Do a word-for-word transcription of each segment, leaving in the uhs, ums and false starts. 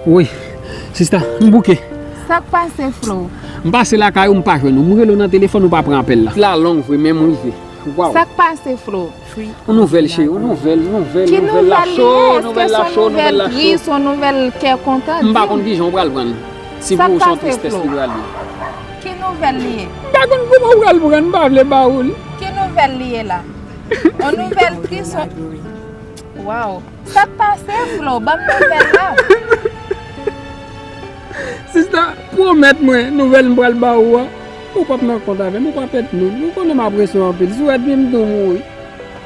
Wi, sista, m bouke. Sa k pase, Flo? M pase lakay ou, m pa jwenn ou. M rele w nan telefòn, ou pa pran apèl la. La long vre, men m rive. Waw. Sa k pase, Flo? Yon nouvèl, cheri, yon nouvèl, nouvèl, Ki nouvèl la nouvèl li cho, ye? Èske nouvèl se la yon cho, nouvèl nouvèl la cho. Tris, yon nouvèl kè kontan? M pa Di m. Konn kijan w pral pran l. Si Sa pou k ou se yon pase, tristès Flo? Li pral ye. Ki nouvèl li ye? M pa konn kòman w pral pran l, m pa vle ba ou l. Ki nouvèl li ye la? Yon nouvèl tris, yon... Waw. Sa k pase, Flo? Ban m nouvèl la. Sista, pwomèt mwen, nouvèl m pral ba ou a, ou p ap nan kont avè m, ou p ap èd nou. Ou konnen m apresye w anpil. Si w èd mwen, m tou mouri.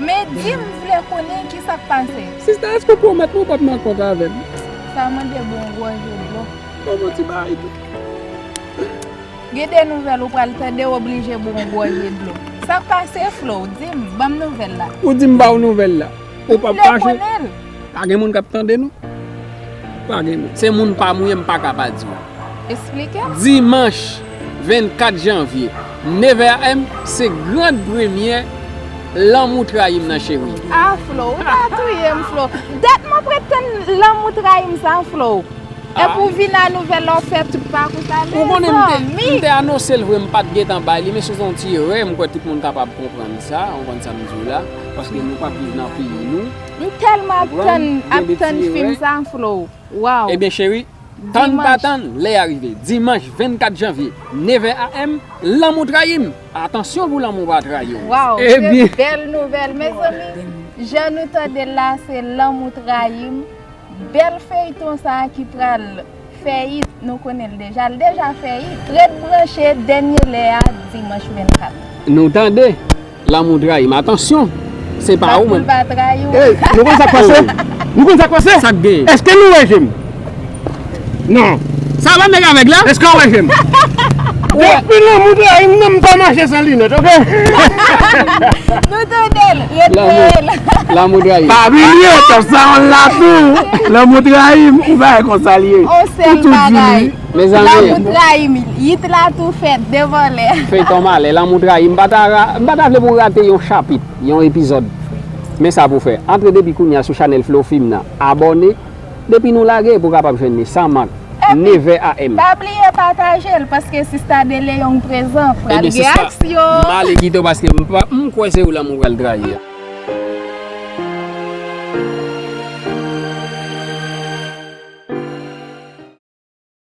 Men di m, m vle konnen ki sa k pase. Sista, èske w pwomèt mwen ou p ap nan kont avè m? Sa mande bon gwo je dlo. Bon, bon, ti bagay tou. Gen de nouvèl ou pral tande, w oblije bon gwo je dlo. Sa k pase, Flo? Di m, ban m nouvèl la. Ou di m ba ou nouvèl la. Ou p ap M vle fache. Konnen l. Pa gen moun k ap tande nou. Pa gen moun. Se moun pa m ou ye, m pa ka pa di w. Eksplike. Dimanch vennkat janvye, nevè a m, se gran premyè Lanmou Trayi m nan, cheri. Ah, Flo, ou ta touye m, Flo. Dat m ap ret tann Lanmou Trayi m sa, Flo. Epi ou vin a nouvèl la, ou fè tout pakou sa. Ou konnen m te, m te anonse l vre, m pa t gentan bay li, men se yon ti erè, m kwè tout moun kapab konprann sa, ou konprann sa m di w la, paske nou p ap viv nan peyi nou. M tèlman ap tann, Gen ap de tann ti fim erè. Sa, Flo. Waw. Ebyen, cheri, tann pa Dimanch. Tann, lè a rive. Dimanch vennkat janvye, nevè a m, Lanmou Trayi m. Atansyon pou lanmou pa trayi w. Waw, Ebyen. Se bèl nouvèl, mezanmi. Jan nou tande l la, se Lanmou Trayi m. Bèl feyton sa a ki pral fè it, nou konnen l deja, l deja fè it. Ret branche, dènye lè a, dimanch vennkat. Nou tande, Lanmou Trayi m. Atansyon, se pa ou Pou l menm. Pa trayi w. Ey, nou konn sa k pase? Nou konn sa k pase? Sa k gen? Èske nou wè je m? Non. Sa pa nèg avèg la? Èske w wè je m? Depi Lanmou Trayi m, non, m pa mache san linèt, oke? Nou tande l, ret veye l. Lanmou Trayi m. Pa bliye, tòp sa w la tou. Lanmou Trayi m, ou pa wè konsa l ye. On sèl Ou tou di bagay. li. Mezanmi. Lanmou trayi m, it la tou fèt, devan lè. Feyton malè, Lanmou Trayi m. M pa ta ra-, m pa ta vle pou w rate yon chapit, yon epizòd. Men sa pou fè. Antre depi kounye a sou chanèl Flo Film nan. Abòne. Depi nou lage, pou w kapab jwenn li san mank. Nevè a m. Pa bliye pataje l, paske sista De Leon prezan. Pral Ebyen, gen sista, aksyon. M ale kite w paske m pa, m kwè se ou Lanmou pral trayi a.